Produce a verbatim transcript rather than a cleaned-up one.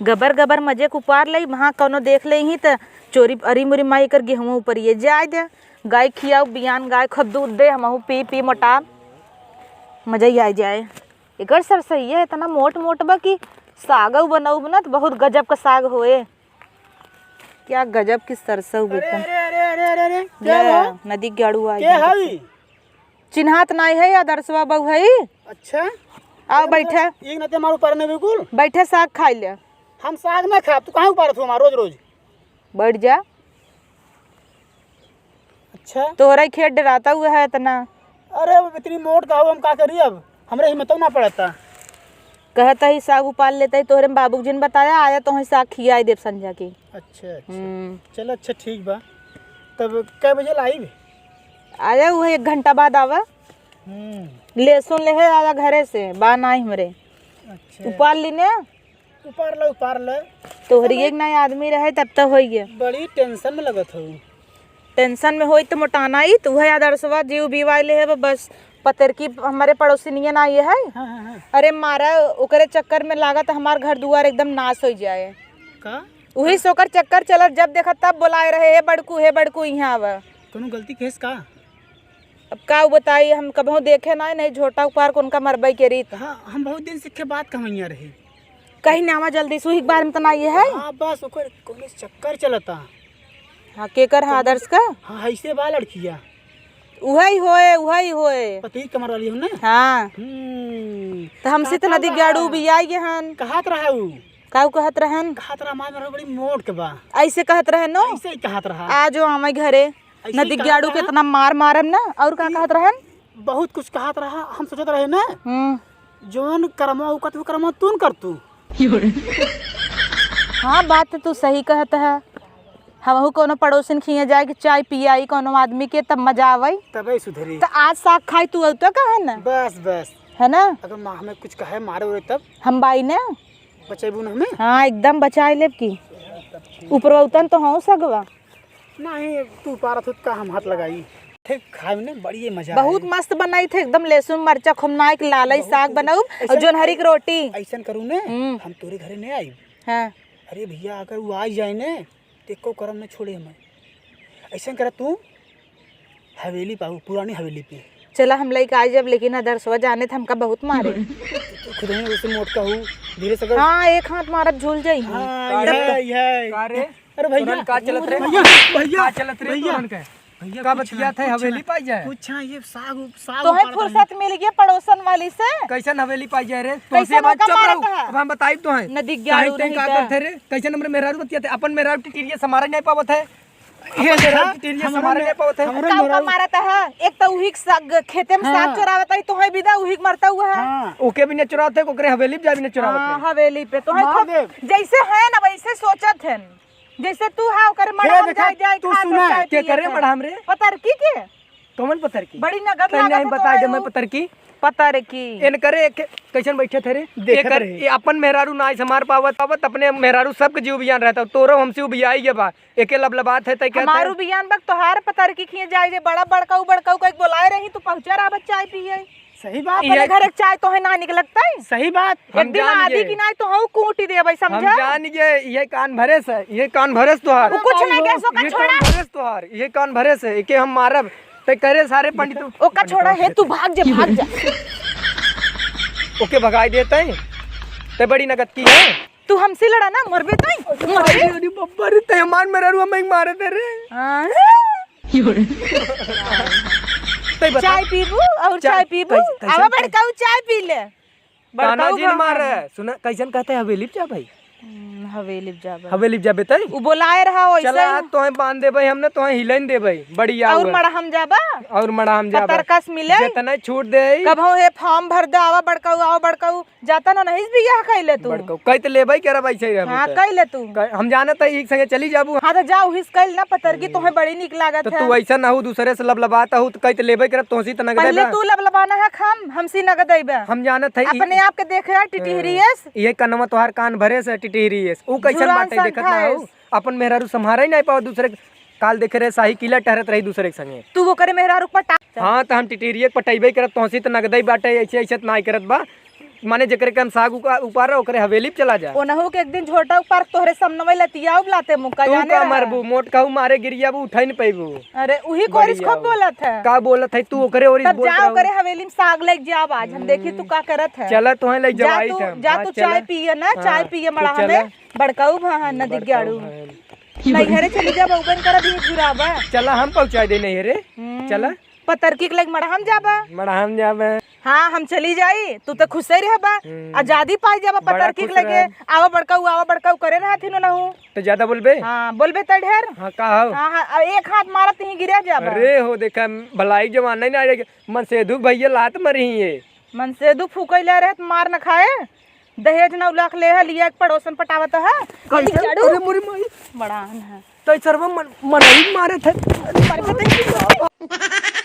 गबर गबर मजे कुपार लई, वहाँ कौनो देख लेइहीं त चोरी अरी मुरी माई एकर गेहूँ ऊपर ये जाए दे। गाय खियाऊ, बियान गाय खुद दूध दे, हमहू पी पी मोटाब, मजा ही आ जाए। एकर सरसइया इतना मोट मोट बा कि सागऊ बनऊ बना त बहुत गजब का साग होए। क्या गजब की सरसऊ अरे, बेटा। अरे, अरे, अरे, अरे, अरे, क्या ले, हुआ? नदी के गाड़ू आ के गया। हई? चिन्हात नाई है, आदर्शवा बहू है। अच्छा। आओ, बैठे। एक नाते हमारे ऊपर नहीं बिल्कुल। बैठे, साग खाई ले। हम साग ना खाब, तू काहे उपारत हो हमार रोज रोज? बैठ जा। अच्छा। तोहरा ही खेत डराता हुआ है इतना। अरे, अब इतनी मोट का हो, हम का करी अब? हमरे हिम्मतो ना पड़ता। कहत ही साग उपार लेते ही, तोहरे बाबू जी ने बताया, आया तो ही साग खियाई देब संझा के। अच्छा, अच्छा। हम्म। चल, अच्छा, ठीक बा। तब कै बजे लाइब? आया, वह एक घंटा बाद आवा। हम्म। लहसुन लेहे आया घरे से, बा नाई हमरे। अच्छा। उपार लीने। उपार ले, उपार ले। तोहरी एक नाई आदमी रहे, तब तो होई गया। बड़ी tension में लगत हो। Tension में होई तो मोटाना ही, तू है आदर्शवा, जीव बीवाई ले है बस। पतरकी हमारे पड़ोसिनिया ना ये है। हाँ, हाँ, हाँ। अरे मारा, ओकरे चक्कर में लागत हमार घर दुआर एकदम नाश हो जाए। का? उही से ओकर चक्कर चलत, जब देखत तब बोलाए रहे, "हे बड़कू, हे बड़कू, यहाँ आवा।" कोनो गलती केस का? अब का बताई, हम कबहूँ देखे ना, नहीं झोटा उपार को उनका मरबई के रीत। हाँ, हम बहुत दिन से के बात कहवैया रहे। कहीं ना आवा जल्दी से, उही के बारे में तो ना ये है। हाँ, बस ओकर कोनो चक्कर चलता। हाँ, केकर है आदर्श का? हाँ, ऐसे बा लड़किया। उहई होए, उहई होए। पति कमर वाली हो ना? हाँ। हम्म। तो हमसे तो नदी गाड़ू भी आई गए हन। कहत रहा उ। काऊ कहत रहन? कहत रहा, "मार मेरा बड़ी मोट के बा।" ऐसे कहत रहन नो? ऐसे ही कहत रहा। आ जो हमारे घरे। ऐसे ही नदी कहत गाड़ू के रहा। इतना मार मारम ना। और का कि कहत रहन? बहुत कुछ कहत रहा, हम सोचत रहे ना। हम्म। जौन करमवा उ करतू, करमवा तू न करतू। हाँ, बात तो तू सही कहत है। हमहू कोनो पड़ोसिन खिया जाए कि चाय पियाई कोनो आदमी के, तब मजा आवई। तबे सुधरी। त आज साग खाई तू, अउतो कहे ना? बस, बस। है ना? अगर माँ हमें कुछ कहे, मारे उरे तब? हम बाई ना? बचेबू ना हमें? हाँ, एकदम बचाए लेब की। ऊपरवतन तो हूँ सगवा। नहीं, तू पारत हो त का हम हाथ लगाई। थे खाए में बड़ी ये मजा बहुत आए। मस्त बनाई थे, एकदम लहसुन मरचा खुमनाई के लालई बहुत साग कुछ बनाऊ ऐसन और जोनहरी के रोटी। ऐसन करू ने, हम्म। हम तोरे घरे नहीं आई। हाँ। अरे भैया, अगर वो आ जाए ने, तो एको करम न छोड़े हमें। ऐसन करा तू हवेली पाऊ, पुरानी हवेली पे। चला हम लइके आई जब, लेकिन आदर्शवा जाने त हमका बहुत मारे। तू खुद ही वैसे मोटका हो, धीरे से कर। हाँ, एक हाथ मारत झूल जाई। हाँ, का रे? यह, यह। का रे? अरे भैया, तुरंत का चलत रे? भैया, भैया, का चलत रे भैया। तुरंत के? भैया, का कुछ बतिया ना, थे, कुछ हवेली ना, पाई जाए? कुछ ना, ये साग, साग तोहे उपाड़त फुर्सत है। मिल गया पड़ोसन वाली से। कैसन हवेली पाई जाए रे? कैसन तोसे बात ओका चुप मारत रहो। है? अब हम बताई तो हैं। नदी गाड़ू ताई, ताई नहीं का था। करते रे? कैसन हमरे मेहरारू बतिया थे? अपन मेहरारू टिटिरिया समारे नहीं पावत है। ये अपन मेहरारू देखा, टिटिरिया हमरा समारे में, नहीं पावत है। हमरा का ओका मेहरारू मारत है? एक तो उही के साग, खेते में साग हाँ। चोरावत है, तोहे बिदा उही के मरता हुआ है। हाँ। ओके भी नहीं चुरावत है, ओकरे हवेली पे जा भी नहीं चुरावत हाँ, है। हवेली पे। तोहे मार खूब देब। जैसे है ना, वैसे सोचत है। जैसे तू है, ओकरे हे मड़हा में देखा, जाए, जाए, तू खा, सुना। खा, के पिए करे खा। मड़हा में रे? पतरकी के? कौन पतरकी? बड़ी नगद तन्ने लागत ही है बता दे, तोहार मैं ऊ। पतरकी। पतरकी। एन करे के-, कैसन बैठे थे रे? देखत एकर, रहे। ये अपन मेहरारू नाई समार पावत, पावत, अपने मेहरारू सबके जीव बियान रहता। तोरो हमसे उबियाई के बा। एके लबलबात है, तै कहत हमारू है। बियान बक तोहार पतरकी खिए जाए जे, बड़ा बड़काऊ, बड़काऊ कह के बोलाए रही, तू पहुँचा रहा बच्चा आई पिए। सही बात। अपने इहे घर एक चाय तोहे ना निक लगता है? सही बात। हम एक दिन जान आदि गए। की नाई तो हऊ कूटी देबै, हम समझा? जान गए, ये कान भरे से, ये कान भरे से तोहार। वो कुछ नहीं कह सका, ये छोड़ा। कान भरे से तोहार, ये कान भरे से, एके हम मारब। ते करे सारे पंडित। ओका छोड़ा है, तू भाग जा, भाग जा। ओके भगाई देते हैं। ते बड़ी नगद की है। तू हमसे लड़ा ना, मरबे तई, मरबे। अरे बब्बा रे, ते हमार मेहरारू हमें मारे दे रे। हाँ। तै बता। चाय पीबू और चाय, चाय पीबू। तै, तै आवा सुन, बड़काऊ चाय पी ले। ताना बड़काऊ जी ने भगवान। मारे। सुना, कैसन कहते हैं, हवेली पे जा भाई? हम्म, हवेली पे जा भाई। हवेली पे जाबे तै? उ बोलाए रहा वैसे चला, ही। तोहे बांध देबे हमने, तोहे हिलेन देबे। बढ़िया और हुआ। मड़हम जाबा? और मड़हम जाबा। पतरकस मिले? जितना छूट दे। कबहू हे form भर दे, आवा बड़काऊ, आवा बड़काऊ। जाता ना नहीं बियाह कैले तू। बड़काऊ, कह तो लेबे करब ऐसे ही रहबू हाँ, तो। कैले तू। कै-, हम जानत है, एक संगे चली जाबू। हाँ, तो जा, उहिस कैल ना पतरकी, तोहे बड़ी निक लागत तो है। तू ऐसा ना हो, दूसरे से लबलबात हो, तो कह तो लेबे करब, तोसी तो नगदे पहले बा। तू लबलबाना है, हम, हमसी नगद अइबे। हम जानत है, ई अपने आप के देखे है, टिटिहरी हाँ, एस। ये कनवा तोहार कान भरे से टिटिहरी एस। ऊ कैसन झुरान बाटे, देखत ना संठाएस। हो? अपन मेहरारू संभारे ही नहीं पाओ दूसरे के। काल देखे रहे, साही किला टहरत रही दूसरे के संगे। तू ओकरे मेहरारू के पटा। हाँ, तो हम टिटिहरिये के पटैबे करत, तोसी तो नगदे ही बाटे, ऐसे, ऐसे तो नाई करत बा। माने जेकरे के हम साग उका-, उपार ओकरे हवेली पे चला जा। ओनहु के एक दिन झोटा उपार तोहरे समनवे लतियाउ लाते मुक्का तू जाने का रहा। मरबू, मोट कहू मारे गिरिया बू उठाई न पैबू। अरे उही कोरिस बढ़िया खूब बा। बोलत है। का बोलत है तू ओकरे ओरी तब बोलत जा रहू। ओकरे हवेली में साग लेके जाब आज हम देखी तू का करत है। चला तोहे ले जा जवाई तू, था। जा हाँ, तू चला। चाय पिए ना, हाँ, चाय पिए तू मड़हा चला। में। बड़काऊ भा हाँ, नदी बड़काऊ गाड़ू। भा है। नैहरे चली जाब, उगन कर भी झुराबा। चला हम पहुँचाई दे नैहरे। हम्म। चला। पतरकी के लग मड़हा में जाबा। मड़हा में जाबे। हाँ, हम चली जाई, तू तो खुश ही रहबा। हम्म। आजादी पाई जाबा बड़ा पतरकी के खुश लगे। रहब। आवा बड़काऊ, आवा बड़काऊ करे रहत ही नहू। तो ज्यादा बोलबे? हाँ, बोलबे त ढेर। हाँ, का हो? हाँ, हाँ, अब एक हाथ मारत ही गिरा जाबा। अरे हो, देखा, भलाई जमाना ही ना आएगा। मनसेधु भैया लात मरी है। मनसेधु फूकैले रहे त मार न खाए। दहेज नौ लाख ले है, लिया एक पड़ोसन पटावत है। कैसे? अरे मोरी माई। बड़ा आन है। तो सरवा मन, मनई मारे थे। अरे, मारे थे।